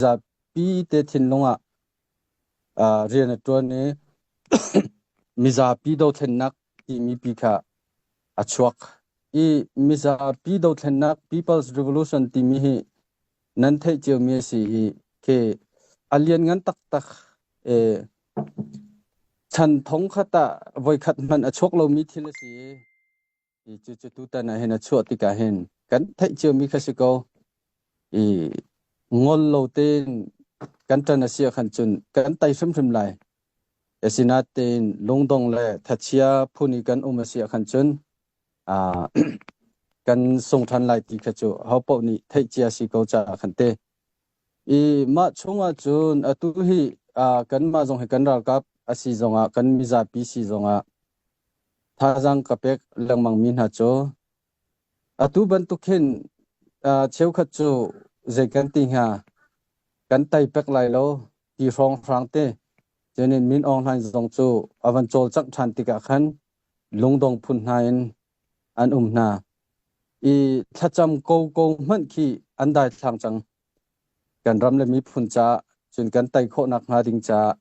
Mizapi te thinlung ah rian a ṭuan i mizapi dothlennak timi pi kha a chuak. I mizapi dothlennak People's Revolution timi hi nan theih ciomi a si i khi a lianngan taktak. Chan thong khat ah voikhat hmanh a chuak lomi thil a si i I cucu tutan ah hin a chuah tikah hin kan theih ciomi kha si ko. I ngol lo tein kan ṭan a si ahkhan cun kan tei hrimhrim lai. Asinain lungdong le thachia phun i kan um a si ahkhan cun kan sung ṭhan lai ti kha cu hopaoh nih theih cia si ko caah khan te. I mah chungah cun atu hi kanmah zong hi kan ralkap a si zongah kan mizapi si zongah Thazaang ka pek lengmangmi hna cu atu bantuk hin cheukhat cu zei kan ti hnga, kan tei pek lai lo ti hrawnghrang te cunin Min Aung Hlaing zong cu a van cawlcangh ṭhan tikah khan lungdong phun hna in an um hna. I thlacam koko hmanh khi an daithlang cang. Kan ram le miphun caah cun kan tei khawh nakhnga ding caah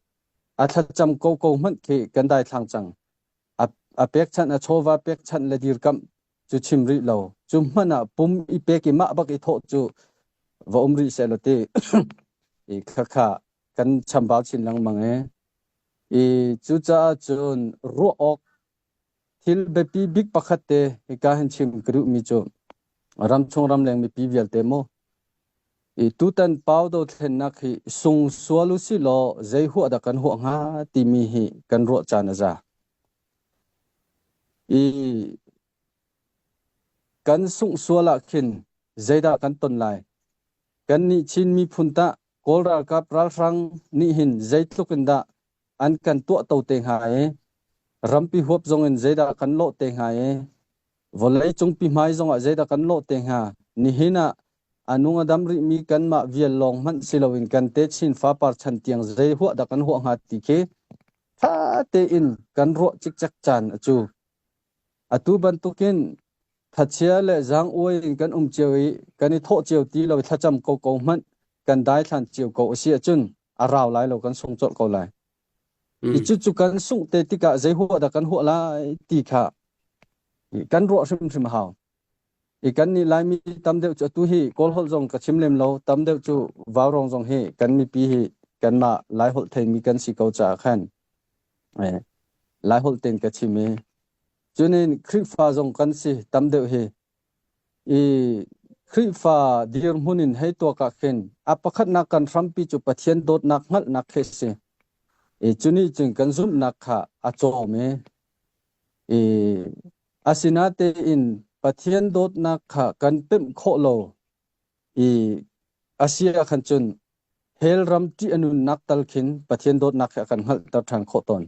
a thlacam koko hmanh khi kan daithlang cang. A pekchanh, a chawva pekchanh le dirkamh cu chim rih lo. Cu hmanh ah pum i pek i mah bak i thawh cu va um rih sehlaw ti i khakha kan chambau chin lengmang e. I cucaah cun ruah awk thil biapi bik pakhat te hika hin chim ka duhmi cu ramchung ramleng mipi vialte mu i tutan pau dothlennak hi sung sual u si law zei huah dah kan huah hnga timi hi kan ruah caan a za. I kan sungh sual ah khin zeidah kan ton lai? Kannih Chin miphun tah Kawl ralkap ralhrang nih hin zeitluk in dah an kan tuahto te hnga i rampi huap zong in zeidah kan lawh te hnga i vawlei cungpi hmai zongah zeidah kan lawh te hnga? Nihin ah a nung a dam rihmi kanmah vial lawng hmanh si loin kan techin fapar chan tiang zei huah dah kan huah hnga ti khi ṭha tein kan ruah cikcek caan a cu. Atu bantukin thachia le zaang-uai in kan um cio i kan i thawh cio ti lo i thlacam koko hmanh kan daithlan cio ko a si ahcun a rau lai lo kan sung colh ko lai. I cucu kan sungh te tikah zei huah dah kan huah lai ti kha kan ruah hrimhrim a hau. I kan nih Laimi tam deuh cu atu hi Kawl holh zong ka chim lem lo, tam deuh cu Vaurawng zong hi kan mipi hi kanmah Lai holh theimi kan si ko caah khan Lai holh tein ka chim i cunin Khrihfa zong kan si tam deuh hi i Khrihfa dirhmun in hei tuak ah khin a pakhatnak kan hrampi cu Pathian dawtnak hngalhnak khi a si. I cunih cun kan zumhnak kha a cawm i i asinatein Pathian dawtnak kha kan pemh khawh lo i a si ahkhan cun hell ram ṭih a nunnak tal khin Pathian dawtnak khi a kan hngalhter ṭhan khawh tawn.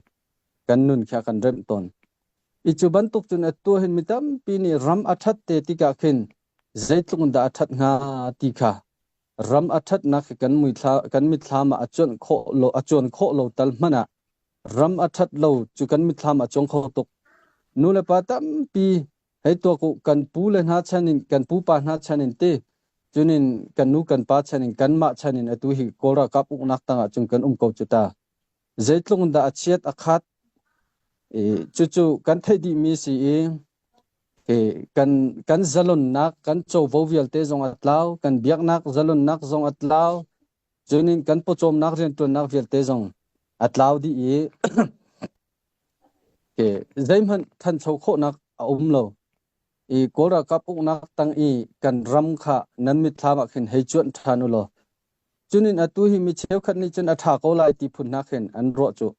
Kan nun khi a kan remh tawn. I cu bantuk cun atu hin mi tampi nih ram a ṭhat te tikah khin zeitluk in dah a ṭhat hnga ti kha ram a ṭhatnak hi kan muithla kan mitthlam ah a cuanh khawh lo a cuan khawh lo tal hmanh ah ram a ṭhat lo cu kan mitthlam ah cuang kho tuk. Nu le pa tampi hei tuak u kan pu le hna chan in kan pupa hna chan in ti cunin kan nu kan pa chan in kanmah chan in atu hi Kawl ralkap uknak tangah cun kan um ko cu ta. Zeitluk in dah a chiat a khat i cucu kan theih dihmi si i kan kan zalonnak kan covo vialte zong a tlau kan biaknak zalonnak zong a tlau cunin kan pawcawmnak rianṭuannak vialte zong a tlau dih i zeihmanh thancho khawhnak a um lo i Kawl ralkap uknak tang i kan ram kha nan mitthlam ah khin hei cuanh ṭhan u law cunin atu hi mi cheukhat nih cun a ṭha ko lai ti phun hna khin an ruah cu.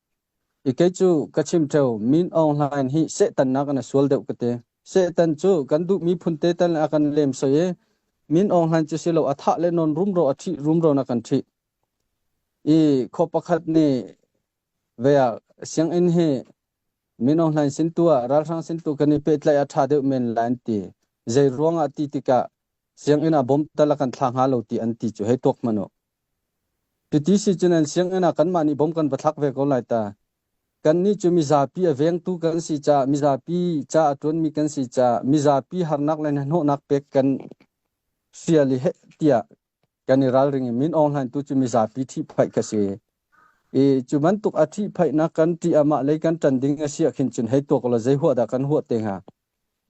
I kei cu ka chim ṭheo Min Aung Hlaing hi Satan nakin a sual deuh ka ti. Satan cu kan duhmi phun te tal a kan lem soi i Min Aung Hlaing cu si lo a thah le nawn rumro a ṭhih rumro na kan ṭhih. I khaw pakhat nih ve ah sianginn hi Min Aung Hlaing sin tu ah ralhrang sin tu kan i pehtlaih a ṭha deuh men lai an ti. Zei ruangah ti tikah sianginn ah bom tal a kan thla hnga lo ti an ti cu hei tuak hmanh u. Cuti si cun an sianginn ah kanmah nih bom kan va thlak ve ko lai ta. Kannih cu mizapi a vengtu kan si caah mizapi ca a ṭuanmi kan si caah mizapi harnak le hnahnawhnak pek kan hrial i heh tiah. Kan i ralring i Min Aung Hlaing tu cu mizapi ṭhihphaih kha si. I cu bantuk a ṭhihphaihnak kan ṭih amah lei kan ṭan ding a si ah khin cun hei tuak law zei huah dah kan huah te hnga.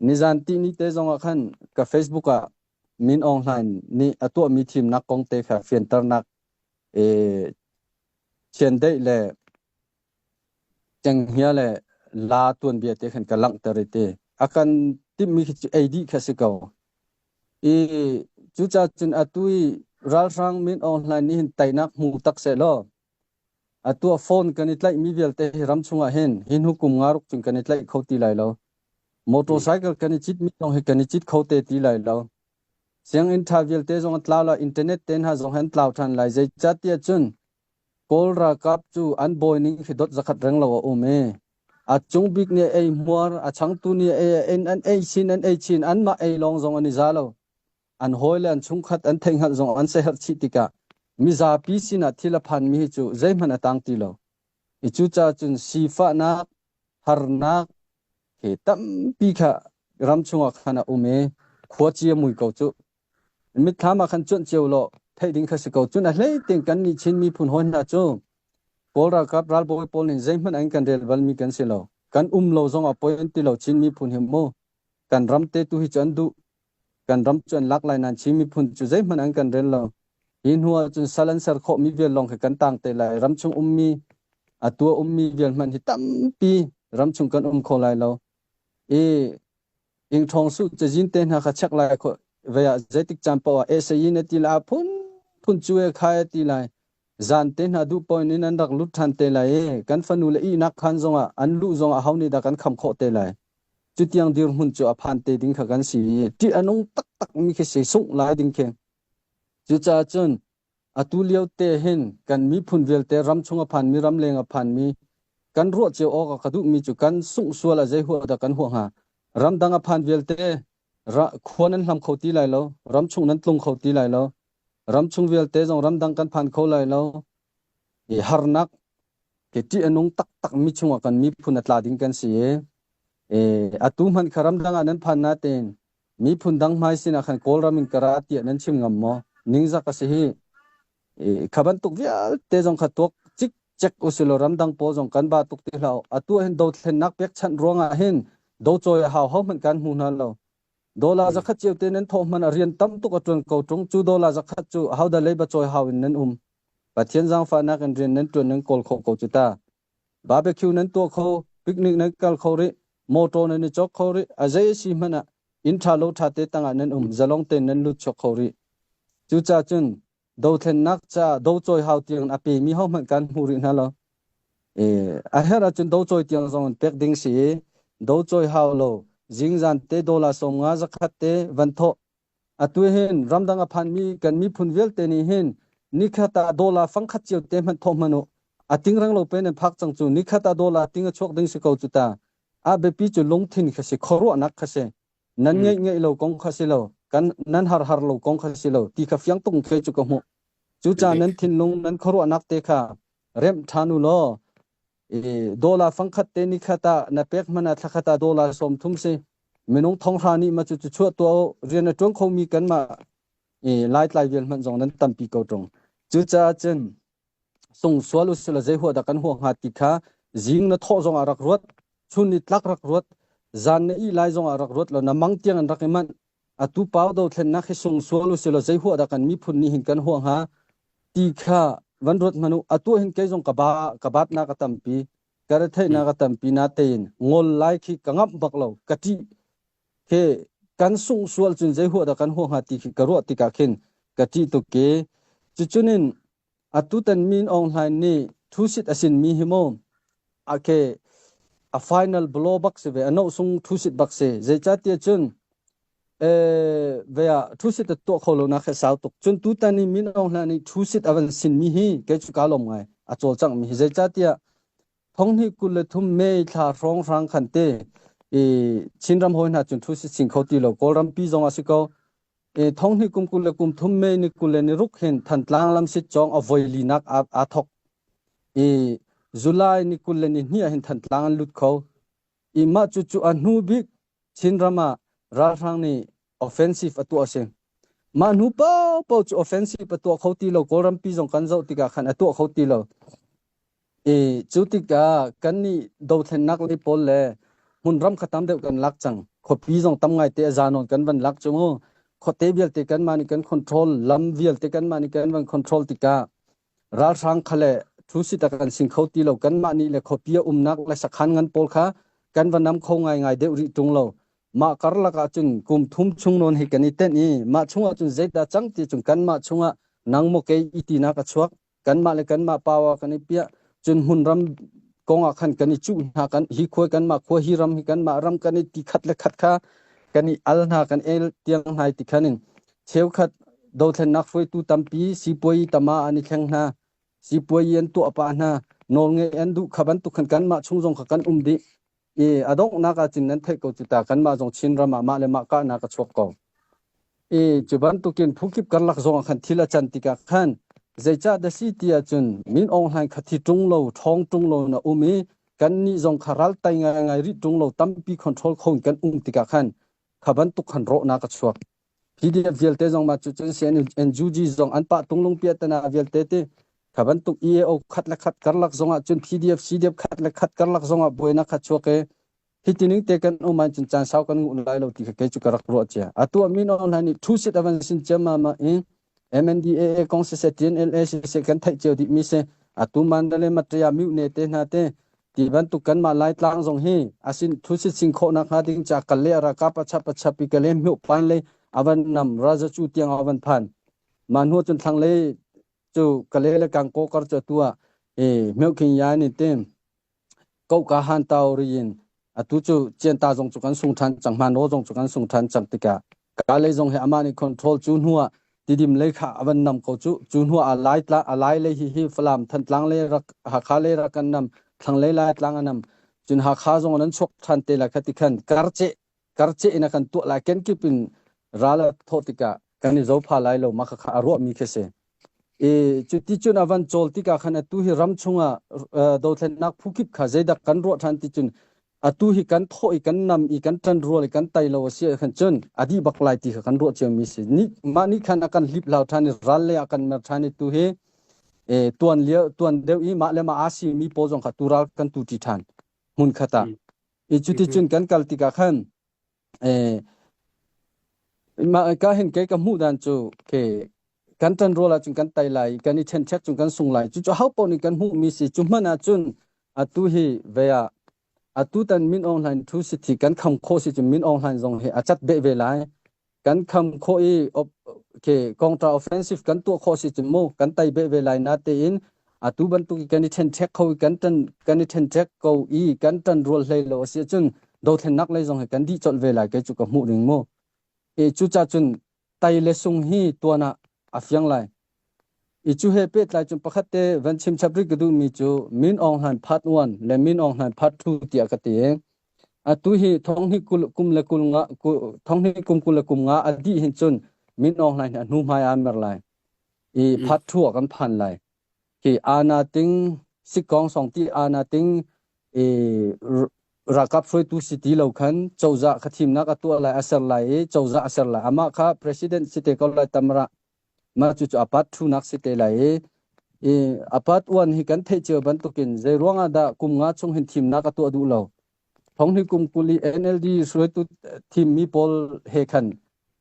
Nizan tihni te zong ah khan ka Facebook ah Min Aung Hlaing nih a tuahmi thimnak kong te kha fianternak e chiandeih le cenghngia le la tuanbia te khan ka langhter i te a kan timhmi khi cu ei dih kha si ko. I cucaah cun atu i ralhrang Min Aung Hlaing nih hin teinak hmu tak seh law atu a phone kan i tlaihmi vialte hi ram chungah hin hi hnu kum nga ruk cun kan i tlaih kho ti lai lo. Motorcycle kan i citmi zong hi kan i cit kho te ti lai lo. Sianginn ṭha vialte zong an tlau lai, internet te hna zong hi an tlau ṭhan lai. Zeicahtiah cun Kawl ralkap cu an bawi ning khi dot zakhat reng lo a um i a cung bik nih ei hmuar, a changtu nih ei en an ei chin an ei chin anmah ei lawng zong an i za lo. An hawi le an chungkhat an theihhngalh zong an seherh chih tikah mizapi sinah thil a phanmi hi cu zeihmanh a tang ti lo. I cucaah cun sifahnak, harnak he tampi kha ram chungah khan a um i khuaci a mui ko cu. Mitthlam ah khan cuanh cio law theih ding kha si ko. Cun a hlei tein kannih Chin miphun hawi hna cu Kawl ralkap ralbawi pawl nih zeihmanh an kan rel balmi kan si lo. Kan um lo zong ah poi an ti lo Chin miphun hi mu. Kan ram te tu hi cu an duh. Kan ram cu an lak lai nain Chin miphun cu zeihmanh an kan rel lo. Hi hnu ah cun sal an ser khawhmi vial lawng khi kan tang te lai. Ramchung ummi a tua ummi vial hmanh hi tampi ramchung kan um kho lai lo. I Ingṭhawng su cazin te hna kha check lai kho ve ah zeitik caan paoh ah SAE na ti lai phun phun cu e khai a ti lai. Zan te hna duh point in an rak lut ṭhan te lai i kan fanu le ihnak khan zongah an luh zongah ho nih dah kan kham khawh te lai. Cutiang dirhmun cu a phan te ding kha kan si i ṭih a nung taktak mi khi si sungh lai ding khi. Cucaah cun Atu lio te hin kan miphun vialte ramchung a phanmi ramleng a phanmi kan ruah cio awk a ka duhmi cu kan sungh sual ah zei huah dah kan huah hnga? Ramdang a phan vialte ra, khua nan hlam kho ti lai lo, ramchung nan tlung kho ti lai lo, ramchung vialte zong ramdang kan phan kho lai lo. I harnak ke ṭih a nung taktak mi chungah kan miphun a tla ding kan si i, e, atu hmanh kha ramdang ah nan phan natein Miphun dang hmai sinah khan Kawlram in ka ra tiah nan chim ngam maw? Ningzak a si hi. Kha bantuk vialte zong kha tuak cikcek usilaw ramdang pawl zong kan ba tuk ti hlah u. Atu ah hin dothlennak pekchanh ruangah hin docawi a hau hohmanh kan hmu hna lo. Dollar zakhat cio te nan thawh hmanh ah rian tam tuk a ṭuan ko ṭung. Cu dollar zakhat cu ahodah leiba cawi hau in nan um. Pathian zaangfahnak in rian nan ṭuan nan kawl khawh ko cu ta. Barbecue nan tuah kho, picnic nan kal kho rih, motor nan i cawk kho rih, a zei a si hmanh ah inn ṭha lo ṭha te tangah nan um, zalong tein nan lut chuak kho rih. Cucaah cun dothlennak caah docawi hau tiang a pemi hohmanh kan hmu rih hna lo. E, a herh ahcun docawi tiang zong in pek ding si i docawi hau lo zingzan te dollar 50 zakhat te van thawh Atu hin ramdang a phanmi kan miphun vialte nih hin nikhat ah dollar fangkhat cio te hmanh thawh hmanh u. A tingreng lo pen in phak cang cu nikhat ah dollar ting a chuak ding si ko cu ta. A biapi cu lungthin kha si, khuaruahnak kha si. Nan ngeih ngeih lo kong kha si lo, kan nan har har lo kong kha si lo ti kha fiang tuk kei cu ka hmuh. Cucaah nan thinlung nan khuaruahnak te kha remh ṭhan u law dollar fangkhat te nikhat ah na pek hmanh ah thlakhat ah dollar 30 si. Minung thonghra nih ma cu cu chuah tuah u rian a ṭuan khomi kanmah i Laitlai vial hmanh zong nan tampi ko ṭung. Cucaah cun sung sual usila zei huah dah kan huah hnga ti kha zing na thawh zong ah rak ruat, chun ni tlak rak ruat, zan na ih lai zong ah rak ruat law na mang tiang in rak i manh. Atu pau dothlennak hi sung sual usila zei huah dah kan miphun nih hin kan huah hnga ti kha van ruat hmanh u. Atu hin kei zong ka ba ka batnak a tampi. Ka retheihnak a tampi natein ngol lai khi ka ngamh bak lo ka ṭih khi kan sungh sual cun zei huah dah kan huah hnga ti khi ka ruah tikah khin ka ṭih tuk i cucunin atutan Min Aung Hlaing nih thusit a sin mi hi mu a ke a final blow bak si ve a noh sung thusit bak si zeicahtiah cun ve ah thusit a tuah kho lo nak he sau tuk cun tutan i Min Aung Hlaing nih thusit a van sin mi hi kei cu ka lawm ngai a cawlcangh mi hi zeicahtiah thonghnih 23 May thla hrawnghrang khan te i Chinram hawi hna cun thusit sin kho ti lo Kawlram pi zong a si ko i thonghnih kum 23 May ni 26 hin Thantlang lamsit cawng a voi linak aa thok i July ni 22 ah hin Thantlang an lut kho i mah cu cu a hnu bik Chinram ah ralhrang nih offensive a tuah a si. Mah hnu paohpaoh cu offensive a tuah kho ti lo. Kawlrampi zong kan zoh tikah khan a tuah kho ti lo. I cu tikah kannih dothlennak lei pawl le hmunram kha tam deuh kan lak cang. Khuapi zong tam ngaite a za nawn kan van lak cu mu. Khuate vialte kanmah nih kan control, lam vialte kanmah nih kan van control tikah ralhrang kha le thu sit a kan sing kho ti lo. Kanmah nih le khuapi a umnak le sakhan ngan pawl kha kan va nam kho ngaingai deuh rih ṭung lo. Mah karlak ah cun kum thum chung nawn hi kan i tenh i mah chungah cun zeidah cang ti cun kanmah chungah nang maw kei i tinak a chuak. Kanmah le kanmah power kan i piah cun hmunram kong ah khan kan i cuh hna kan hi khua kanmah khua hi ram hi kanmah ram kan i ti khat le khat kha kan i al hna kan el tiang hna ti khan in cheukhat dothlennak hruaitu tampi sipuai tama an i thleng hna sipuai an tuah pah hna nawlngei an duh kha bantuk khan kanmah chung zong kha kan um dih i a donghnak ah cun nan theih ko cu ta kanmah zong Chin ram ah mah le mah kahnak a chuak ko. I cu bantukin phukip karlak zong ah khan thil a can tikah khan zeicah dah si ti ahcun Min Aung Hlaing kha thi ṭung lo ṭhawng ṭung lo na um i kannih zong kha ral tai ngaingai rih ṭung lo tampi control kho in kan um tikah khan kha bantuk khan rawhnak a chuak. PDF vialte zong mah cu cun NUG zong an pah tunglung piahtana vialte ti kha bantuk EAO khat le khat karlak zong ah cun PDF CDF khat le khat karlak zong ah buainak kha chuak i hi tining te kan um cun caan sau kan nguh lai lo ti kha kei cu ka rak ruah cia atu min online nih thu sit avan sin ciam ma ma i MNDAA kong siseh TNLA siseh kan theih cio dih mi si atu Mandalay Matria Myone te hna te ti bantuk kanmah Laitlang zong hi asin thusit sing khawhnak hnga ding ca kal le ralkap a chap a chap i kale hmuh pan le avan nam raza cu tiang avan phan ma hnu cun thlang le cu kale le kangko kar cu tua e meuking ya ni te Kohka han tau ri in atu cu Cianta zong cu kan sung ṭhan cang Hmano zong cu kan sung ṭhan cang tikah Kalay zong hi amah nih control cu hnu ah Tidim lei kha a van nam ko cu cu hnu ah a lai tla a lai lei hi hi Falam Thantlang lei rak Hakha lei rak kan nam thlanglei lai tlang a nam cun Hakha zong an chuak ṭhan te lai kha ti khan karceh karceh in a kan tuah lai kenkip in ral a thawh tikah kan i zopha lai lo mah kha a ruahmi khi si I cuti cun a van cawl tikah khan atu hi ram chungah dothlennak phu kip kha zeidah kan ruah ṭhan ti cun atu hi kan thawh i kan nam i kan ṭan rual i kan tai lo a si ahkhan cun a dih bak lai ti kha kan ruah ciomi si. Ni, mah nih khan a kan hlip hlau ṭhan i ral lei ah kan mer ṭhan i tu hi tuan lio tuan deuh i mah le mah aa simi pawl zong kha tu ral kan tu ṭi ṭhan hmun khat ah. I cuti cun kan kal tikah khan Mah ka hin kei ka hmuh dan cu ke kan ṭan rual ahcun kan tai lai kan i ṭhenṭhek cun kan sung lai cucu ho paoh nih kan hmuhmi si cu hmanh ahcun atu hi ve ah atu tan Min Aung Hlaing thu si thi kan kham khawh si cun Min Aung Hlaing zong hi a cat beh ve lai kan kham khawh i ke counter offensive kan tuah khawh si cun mu kan tai beh ve lai na tein atu bantuk i kan i ṭhenṭhek kho i kan ṭan kan i ṭhenṭhek ko i kan ṭan rual hlei lo a si ahcun dothlennak lei zong hi kan dih colh ve lai kei cu ka hmuh ning mu i cucaah cun tai le sung hi tuan ah a fiang lai i cu he pehtlai cun pakhat te van chim chap rih ka duhmi cu Min Aung Hlaing part 1 le Min Aung Hlaing part 2 tiah ka ti atu hi thonghni kum le kul nga thonghni kum kul le kum nga a dih hin cun Min Aung Hlaing hi a hnu hmai aa mer lai i part 2 ah kan phan lai Hi ana ting sikkong song ti ana ting i ralkap hruaitu si ti lo khan cozah kha thimnak a tuah lai a ser lai i cozah a ser lai amah kha president si te ko lai tamra mah cu cu apat thunak si te lai i i apat uan hi kan theih cio bantukin zei ruangah dah kum nga chung hin thimnak a tuah duh lo thonghni kum kuli NLD hruaitu thimmi pawl he khan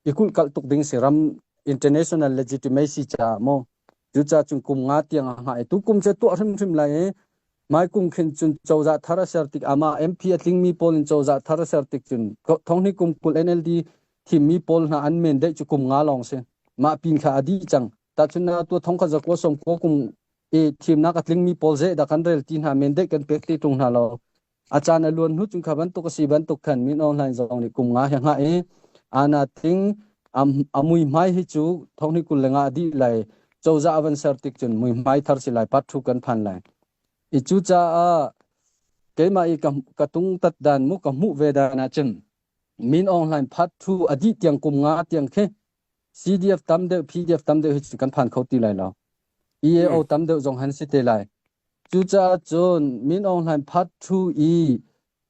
i kulhkalh tuk ding si ram international legitimacy caah maw cucaah cun kum nga tiang a hngah i tu kum cu tuah hrimhrim lai i mai kum khin cun cozah thar a ser tik amah MP a tlingmi pawl in cozah thar a ser tik cun thonghni kum 20 NLD thimmi pawl hna an men deih cu kum nga lawng si mah pin kha a dih cang tahchun na tu thong kha zakua som ko kum i thimnak a tlingmi pawl ze dah kan rel ti hna men deih kan pek ti tung hna lo A caan a luan hnu cun kha bantuk a si bantuk khan Min Aung Hlaing zong nih kum nga he hngah i ana ting a muihmai hi cu thonghni 25 a dih lai cozah a van ser tik cun muihmai thar si lai part thu kan phan lai i cucaah keimah i ka, ka tung tat dan mu ka hmuh ve dan ahcun Min Aung Hlaing part thu a dih tiang kum nga tiang khi CDF tam deuh PDF tam deuh hi cu kan phan kho ti lai lo EAO tam deuh zong han si te lai Cucaah cun Min Aung Hlaing Part 2 i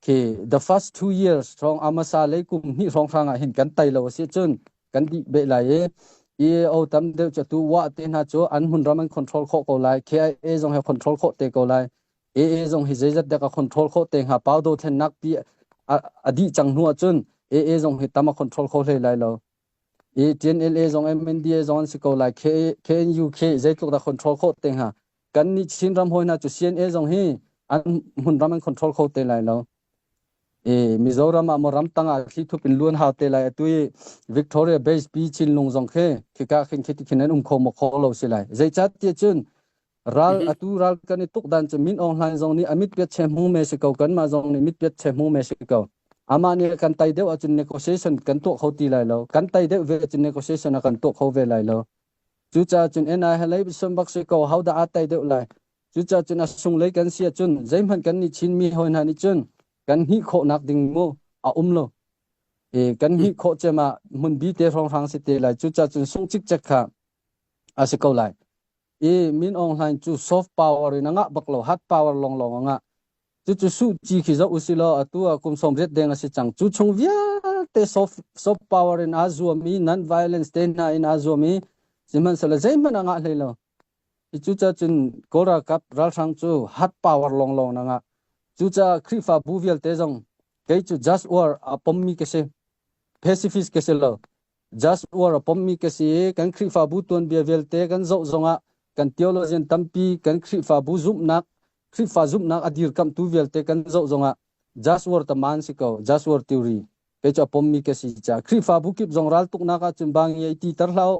khi the first 2 years hrawng a hmasa lei kum hnih hrawnghrang ah hin kan tai lo a si cun kan dih beh lai i. EAO tam deuh cu tu wa te hna cu an hmunram an control khawh ko lai. KIA zong he control khawh te ko lai. AA zong hi zeizat dek a control khawh te hnga. Pau dothlennak pi a dih cang hnu ahcun AA zong hi tam a control kho hlei lai lo. I TNLA zong MNDA zong an si ko lai. KNU K zeitluk dah control khawh te hnga. Kan nih Chin ram hawi hna cu CNA zong hi an hmunram an control kho te lai lo. I Mizoram ah maw ramtang ah thli thup in luan hau te lai atu i Victoria Base pi Chinlung zong khi khika khin khi khin an um kho maw kho lo si lai. Zeicah tiah cun ral atu ral kan i tuk dan cu Min Aung Hlaing zong nih a mit piat che hmung me si ko kanmah zong nih mit piat che hmung me si ko. Amah nih kan tai deuh ahcun negotiation kan tuah kho ti lai lo. Kan tai deuh ve ahcun negotiation a kan tuah kho ve lai lo. Cucaah cun NI halei son bak si ko ho dah aa tai deuh lai. Cucaah cun a sunglei kan si ahcun zeihmanh kan nih Chinmi hawi hna nih cun kan hnih khawhnak ding mu a um lo. E, kan hnih khawh cem ah hmun bi te hrawnghrang si te lai. Cucaah cun sung cikcek kha a si ko lai. I Min Aung Hlaing cu soft power in a ngah bak lo, hard power lawnglawng a ngah. Cucu Suh Kyi khi zoh usih law atu ah kum 80 deng a si cang. Cu chung vialte soft, soft power in aa zuam i non violence te hna in aa zuam i sihmanhsehlaw zeihmanh a ngah hlei lo. Cucaah cun Kawl ralkap ralhrang cu hard power lawnglawng na ngah. Cucaah Khrihfabu vialte zong kei cu just war a pommi ka si. Pacifist ka si lo. Just war a pommi ka si i kan Khrihfabu tuanbia vialte kan zoh zongah kan theologian tampi kan Khrihfabu zumhnak Khrihfa zumhnak a dirkamhtu vialte kan zoh zongah just war taman si ko just war theory kei cu a pommi ka si caah Khrihfabu kip zong raltuknak ahcun bang i ti ter hlah u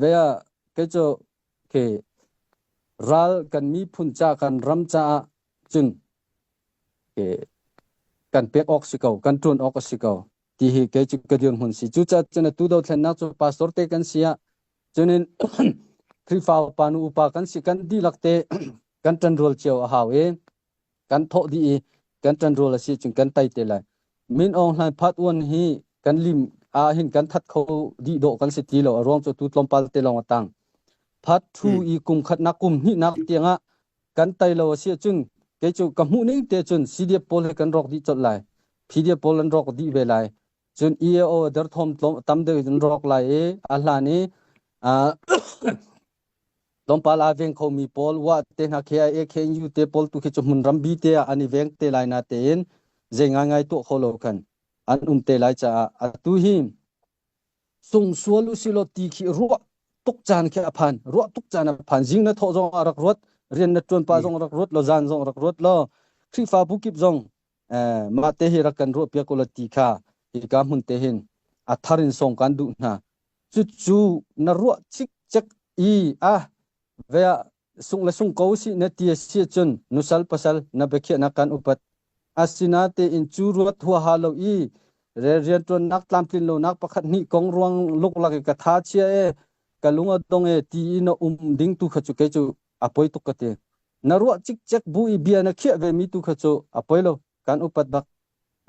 Ve ah kei cu khi ral kan miphun ca kan ram caah cun khi kan pek awk si ko kan ṭuan awk a si ko ti hi kei cu ka dirhmun si. Cucaah cun atu dothlennak cu pastor te kan si ah cunin Khrihfa upa nu upa kan si kan dihlak te kan ṭanrual cio a hau i kan thawh dih i kan ṭanrual a si cun kan tai te lai. Min Aung Hlaing Phat Uan hi kan lim ah hin kan that kho dih dawh kan si ti lo a ruang cu tu tlawmpal te lawng a tang. Phat thu i kum khatnak kum hnihnak tiangah kan tai lo a si ahcun kei cu ka hmuh ning te cun CDF pawl hi kan rawk dih colh lai. PDF pawl an rawk dih ve lai. Cun EAO derthawm tlawm tam deuh in rawk lai i a hlan i Tlawmpal aa veng khomi pawl wa te hna KIA KNU te pawl tu khi cu hmun rambi te ah an i veng te lai na tein zei ngaingai tuah kho lo khan an um te lai caah atu hi sungsual usilaw ti khi ruah tuk caan khi a phan ruah tuk caan a phan zing na thawh zong ah rak ruat rian na tuan pa zong rak ruat lo zan zong rak ruat lo Khrihfabu kip zong mah te hi rak kan ruah piak ulaw ti kha hika hmun te hin a thar in song kan duh hna cucu na ruah cikcek i ah ve ah sung le sung ko si na ti si cun nusal pasal na biakhiahnak kan upat asinatein cu ruat huaha lo i rianṭuannak tlamtlin lonak pakhat hnih kong ruang luklak i ka tha chia e ka lung a dong e ti i na um ding tu kha cu kei cu a poi tuk ka ti na ruah cikcek bu i bia na khiah ve mi tu kha cu a poi lo kan upat bak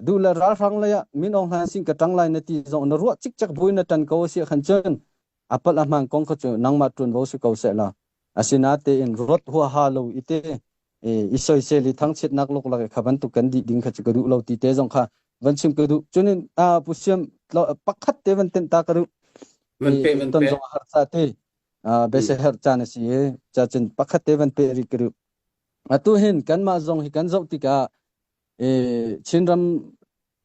duh le ralhrang lei ah Min Aung Hlaing sin ka ṭang lai na ti zong na ruah cikcek bu in na ṭan ko a si khan cun a palh a hmaan kong kha cu nangmah ṭuanvo si ko seh la asinatein ruat huaha lo i te i soisel i thangchiatnak luklak i kha bantuk kan dih ding kha cu ka duh lo ti te zong kha van chim ka duh cunin a pu siam pakhat te van tenh ta ka duh van pe van ton pe zong har ca te bese her caan a si i ca cun pakhat te van pe rih ka duh atu hin kanmah zong hi kan zoh tikah Chinram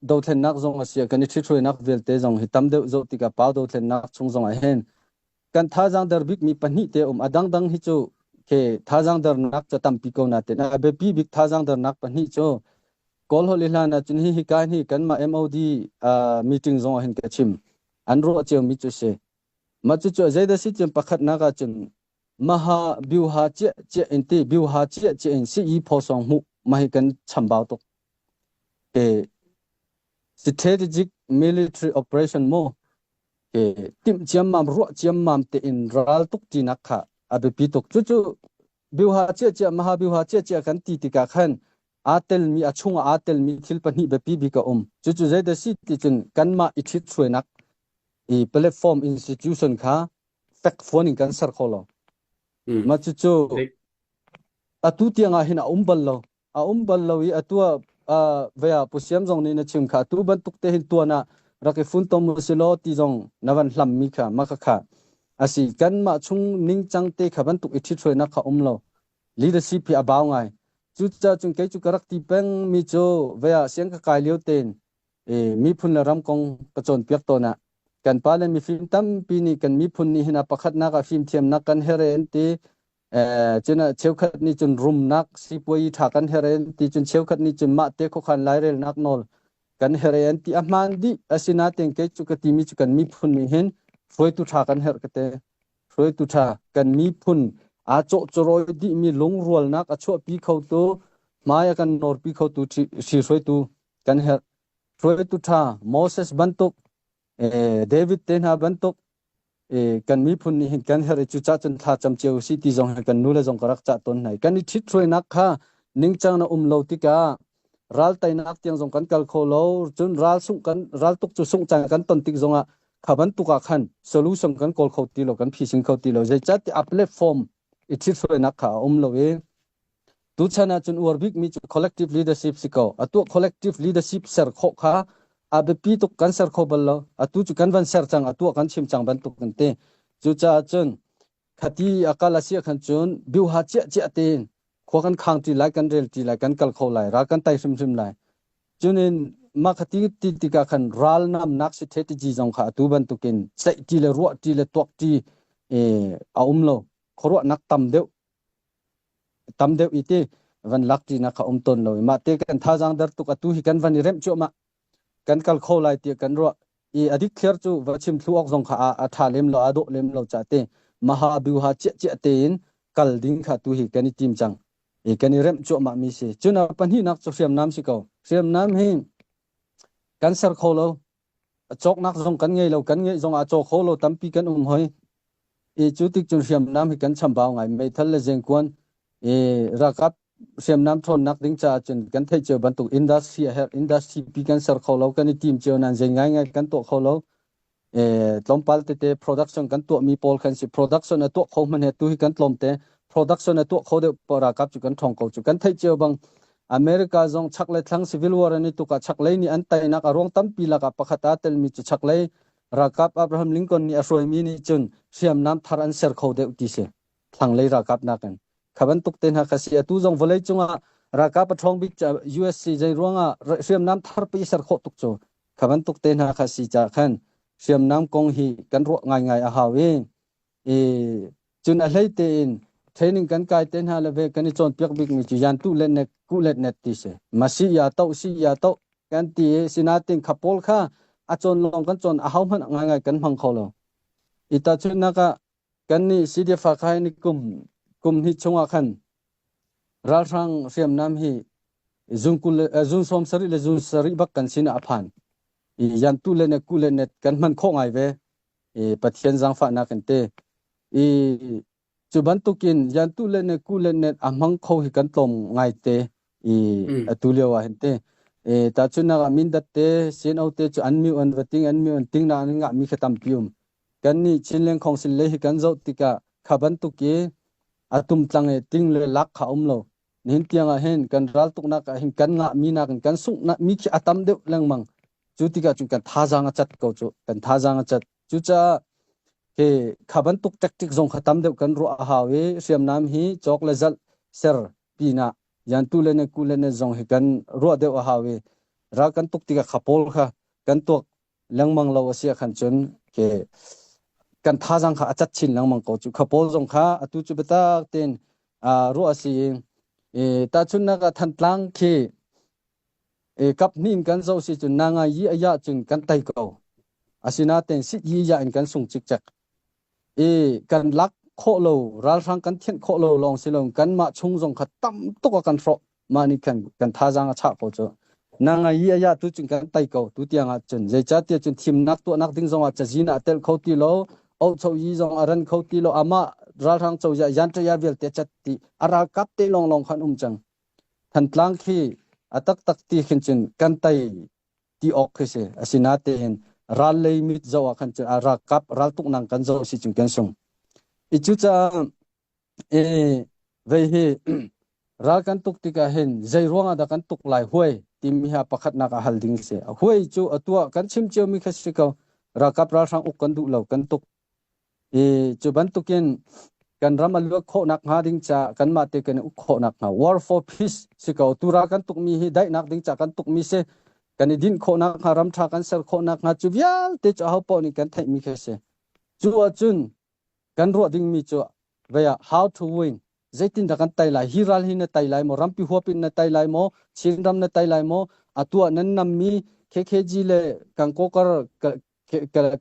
dothlennak zong a si kan i ṭhithruainak vialte zong hi tam deuh zoh tikah pau dothlennak chung zong ah hin kan thazaang der bikmi pahnih te um a dangdang hi cu ke thazaang dernak cu tampi ko na ten a biapi bik thazaang dernak pahnih cu Kawl holh i hlan ah cun hi hi kai hi kanmah MOD meeting zong ah hin ka chim an ruah cio mi cu si mah cucu zeidah si cun pakhatnak ah cun maha biuha cia cia in ti biuha cia cia in si i phosong hmuh mah hi kan chambau tuk ke strategic military operation mu ke timh ciammam ruah ciammam te in ral tuk tinak kha a biapi tuk cucu biuha cia cia maha biuha cia cia kan ti tikah khan aa telmi a chungah aa telmi thil pahnih biapi bik a um cucu zeidah si ti cun kanmah i ṭhithruainak i platform institution kha fekfuan in kan ser kho lo. Mah cucu atu tiang ah hin a um bal lo. A um bal lo i atu ah vea Pu Siam zong nih na chim kha atu bantuk te hin tuan ah rak i funtom u silaw ti zong na van hlam mi kha mah kha kha asi. Kanmah chung ningcang te kha bantuk i ṭhithruainak kha um lo. Leadership hi a bau ngai. Cucaah cun kei cu ka rak ti peng mi cu vei ah siang ka kai lio tein miphun le ram kong ka cawnpiak tawn ah kan pa le mifim tampi nih kan miphun nih hin a pakhatnak ah fimthiamnak kan herh an ti. Cun cheukhat nih cun rumnak sipuai ṭha kan herh an ti. Cun cheukhat nih cun mah te khuakhan lairelnak nawl kan herh an ti. A hmaan dih. Asinain kei cu ka timi cu kan miphun nih hin hruaitu ṭha kan herh ka ti. Hruaitu ṭha, kan miphun aa cawhcawrawi dihmi lungrualnak a chuahpi khotu, hmai a kan nawrpi khotu si hruaitu kan herh. Hruaitu ṭha Moses bantuk, David te hna bantuk kan miphun nih hin kan herh i cucah cun thla cam cio si ti zong hi kan nule zong ka rak cah tawn hna. Kan i ṭhithruainak kha ningcang na um lo tikah ral teinak tiang zong kan kal kho lo. Cun ral sungh kan ral tuk cu sungh caan kan ton tik zongah kha bantuk ah khan solution kan kawl kho ti lo, kan phisin kho ti lo. Zeicahtiah a platform i ṭhithruainak kha a um lo i tuchan ah cun uar bikmi cu collective leadership si ko. Atu collective leadership ser khawh kha a biapi tuk. Kan ser kho bal lo. Atu cu kan van ser cang, atu kan chim cang bantuk kan ti. Cucaah cun khati a kal a si khan cun biuha ciah ciah tein khua kan khang ti lai, kan rel ti lai, kan kal kho lai, ral kan tai hrimhrim lai. Cunin mah khati ti tikah khan ral namnak strategy zong kha atu bantukin ceih ti le ruah ti le tuak ti a um lo. Khuaruahnak tam deuh tam deuh i ti van lak ṭinak kha um tawn lo i mah te kan thazaang der tuk. Atu hi kan van i remh cuahmah, kan kal kho lai tiah kan ruah i a dikthliar cu va chim thlu awk zong kha a ṭha lem lo, a dawh lem lo ca te maha biuha ciah ciah tein kal ding kha tu hi kan i tim cang i kan i remh cuahmah mi si. Cun a pahnihnak cu hriamnam si ko. Hriamnam hi kan ser kho lo, cawknak zong kan ngei lo, kan ngeih zong ah caw kho lo tampi kan um hoi i cu tik cun hriamnam hi kan chambau ngai. Meithal le zengkuan i ralkap hriamnam ṭhawnnak ding caah cun kan theih cio bantuk industry a herh. Industry pi kan ser kho lo. Kan i tim cio nain zei ngaingai kan tuah kho lo. Tlawmpal tete production kan tuahmi pawl khan si. Production a tuah kho hmanh he tu hi kan tlawmte. Production a tuah kho deuh ralkap cu kan ṭhawng ko cu. Kan theih cio bang America zong chak le thlang civil war an i tuk ah chaklei nih an teinak a ruang tampi lakah pakhat aa telmi cu chaklei ralkap Abraham Lincoln nih a hruaimi nih cun hriamnam thar an ser kho deuh ti si, thlanglei ralkap nakin. Kha bantuk te hna kha si. Atu zong vawlei cungah ralkap a ṭhawng bik USC zei ruangah hriamnam thar pi ser khawh tuk cu kha bantuk te hna kha si ca khan hriamnam kong hi kan ruah ngaingai a hau i i cun a hlei tein training kan kai te hna le ve kan i cawnpiak bikmi cu yan tu let net ku let net ti si ma si ya to si ya to kan ti i sinatin kha pawl kha a cawn lawng kan cawn, a hau hmanh ngaingai kan hmang kho lo i tahchunhnak ah kan nih CDF khai ni kum kum hnih chungah khan ralhrang hriamnam hi zun 20 zun 70 le zun 7 bak kan sin ah a phan i yan tu le ne ku le net kan hman khawh ngai ve i Pathian zaangfahnak in te i cu bantukin yan tu le ne ku le net a hmang kho hi kan tlawm ngai te i atu lio ah hin te e tahchunhnak ah Mindat te CNO te cu an mi an vating an mi an ting na an ngah mi kha tampi um. Kan nih Chinland Council le hi kan zoh tikah kha bantuk i a tumtlang i ting le lak kha um lo. Nihin tiang ah hin kan raltuknak ah hin kan ngah mi nakin kan sunghnak mi khi a tam deuh lengmang. Cu tikah cun kan thazaang a cat ko cu, kan thazaang a cat. Cucaah hi kha bantuk tactic zong kha tam deuh kan ruah a hau i hriamnam hi cawk le zalh ser pinah yantu le ne ku le ne zong hi kan ruah deuh a hau i ral kan tuk tikah kha pawl kha kan tuak lengmang lo a si ah khan cun ke kan thazaang kha a cat chin lengmang ko cu. Kha pawl zong kha atu cu biatak tein ruah a si i tahchunhnak ah Thantlang khi kap hnih in kan zoh si cun nanga yi a ya cun kan tei ko. Asinain sit yi ya in kan sung cikcek i kan lak khawh lo, ralhrang kan thianh khawh lo lawng si lo, kanmah chung zong kha tam tuk a kan hrawh. Mah nih khan kan thazaang a chah ko cu. Nanga yi aya tu cun kan tai ko tu tiang ah cun. Zeicahtiah cun thimnak tuahnak ding zong ah cazin ah tel kho ti lo, ohcho yi zong a ran kho ti lo. Amah ralhrang cozah yanṭaya vialte cat ti a ralkap te lawnglawng khan um cang. Thantlang khi a taktak ti khin cun kan tai ti awk khi si. Asinatein ral lei mit zoh ah khan cun a ralkap raltuknak kan zoh si cun kan sung i cucaah e vei hi. Ral kan tuk tikah hin zei ruangah dah kan tuk lai huai timi hi a pakhatnak ah hal ding si. Huai cu atu ah kan chim ciomi kha si ko. Ralkap ralhrang uk kan duh lo kan tuk. I cu bantukin kan ram a luat khawhnak hnga ding ca kanmah te kan i uk khawhnak hnga war for peace si ko. Tu ral kan tukmi hi daihnak ding ca kan tukmi si. Kan i dinh khawhnak hnga ram ṭha kan ser khawhnak hnga cu vialte cu aho paoh nih kan theihmi khi si. Cu ahcun kan ruah dingmi cu vei ah how to win zeitindah kan tai lai hi ral hi na tai lai maw rampi huap in na tai lai maw Chinram na tai lai maw atu ah nan nammi KKG le Kangkokar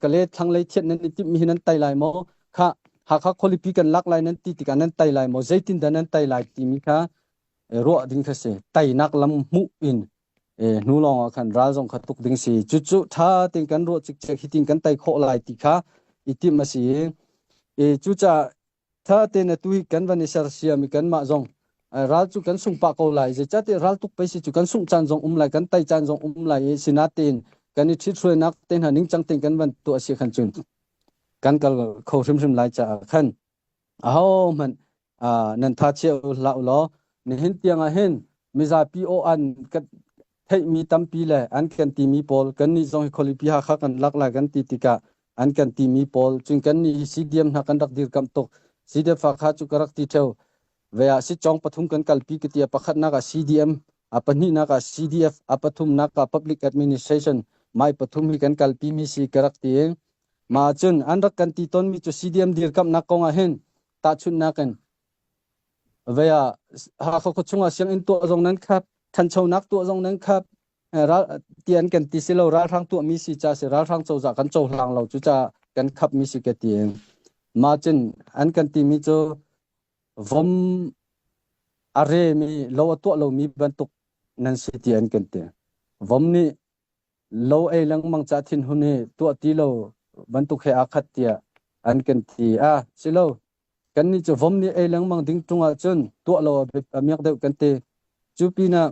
kale thlanglei thiat nan i timhmi hi nan tai lai maw kha Hakha khualipi kan lak lai nan ti tikah nan tai lai maw zeitindah nan tai lai timi kha ruah ding kha si tainak lam hmuh in hnu lawng ah khan ral zong kha tuk ding si cucu ṭha tein kan ruah cikcek hitin kan tai khawh lai ti kha i timh a si i cucaah ṭha tein atu hi kan van i sersiam i kanmah zong ral cu kan sung pah ko lai zeicahtiah ral tuk pei si cu kan sungh caan zong um lai kan tai caan zong um lai i sinatein kan i ṭhithruainak te hna ningcang tein kan van tuah si khan cun kan kal kho hrimhrim lai caah khan ahohmanh nan tha chia hlah u law nihin tiang ah hin mizapi aw an kan theihmi tampi le an kan timi pawl kannih zong hi khualipi Hakha kan lak lai kan ti tikah an kan timi pawl cun kannih hi CDM hna kan rak dirkamh tuk CDF Hakha cu ka rak ti theo ve ah sitcawng pathum kan kalpi ka ti a pakhatnak ah CDM a pahnihnak ah CDF a pathumnak ah Public Administration mai pathum hi kan kalpi mi si ka rak ti Mah cun an rak kan ti tawnmi cu CDM dirkamhnak kong ah hin tahchunhnak in vei ah Hakha khuachung ah sianginn tuah zong nan khap, ṭhanchonak tuah zong nan khap, ral ti an kan ti si lo ralhrang tuahmi si ca si ralhrang cozah kan cohlang lo cucaah kan khapmi si ka ti. Mah cun an kan timi cu vom a remi lo a tuah lomi bantuk nan si ti an kan ti. Vom nih lo ei lengmang ca thinhun hi tuah ti lo bantuk he aa khat tiah an kan ti a si lo kannih cu vom nih ei lengmang ding ṭung ahcun tuah lo a miak deuh kan ti cu pinah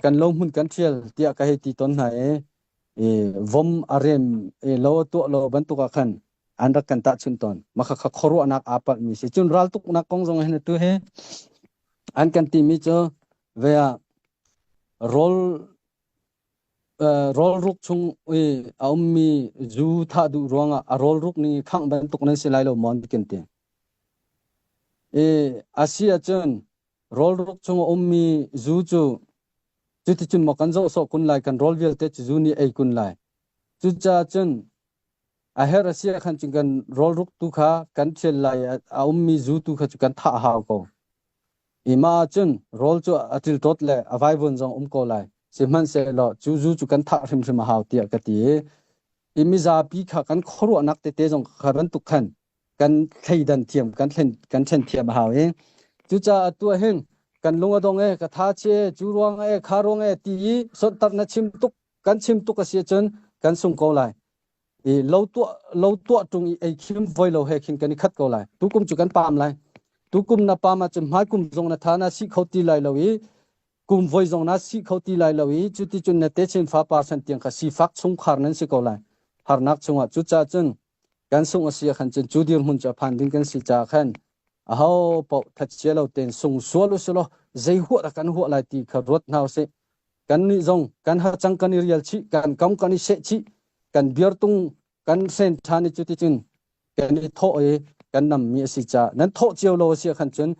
kan lo hmun kan ṭhial tiah ka hei ti tawn hna i i vom a rem i lo a tuah lo bantuk ah khan an rak kan tahchunh tawn mah kha khuaruahnak aa palhmi si cun raltuknak kong zong hin atu hi an kan timi cu ve ah rawl Rawlruk chung i a ummi zu thah duh ruangah a rawlruk ning i khangh bantuk nan si lai lo maw an kan ti. I a si ahcun rawlruk chung a ummi zu cu cuticun maw kan zoh sawh kun lai kan rawl vialte cu zu nih ei kun lai. Cucaah cun a herh a si ah khan cun kan rawlruk tu kha kan ṭhial lai i a ummi zu tu kha cu kan thah a hau ko. I mah ahcun rawl cu a ṭilṭawt le a vaivuan zong um ko lai. Sihmanhsehlaw cu zu cu kan thah hrimhrim a hau tiah ka ti i, i mizapi kha kan khuaruahnak tete zong kha bantuk khan kan thleidan thiam, kan thlen, kan ṭhen thiam a hau i cucaah atu ah hin kan lung a dong e, ka tha chi e, cu ruang e, kha ruang e ti i sonhtarh na chim tuk, kan chim tuk a si ahcun kan sung ko lai. I lo tuah lo tuah ṭung i ei khim voi lo he khin kan i khat ko lai. Tukum cu kan paam lai. Tukum na paam ahcun hmaikum zong na tha na si kho ti lai lo i kum voi zong na si kho ti lai lo i cuticun na techin fapa san tiang kha sifak chungkhar nan si ko lai. Harnak chungah cucaah cun kan sungh a si ah khan cun cu dirhmun cu a phan ding kan si caah khan aho paoh thatchia lo tein sung sual usulaw zei huah dah kan huah lai ti kha ruat hna usih. Kannih zong kan hacang kan i rial chih, kan kam kan i seh chih, kan biartung kan hren ṭhan i cuticun kan i thawh i kan nammi a si caah nan thawh cio lo a si ah khan cun.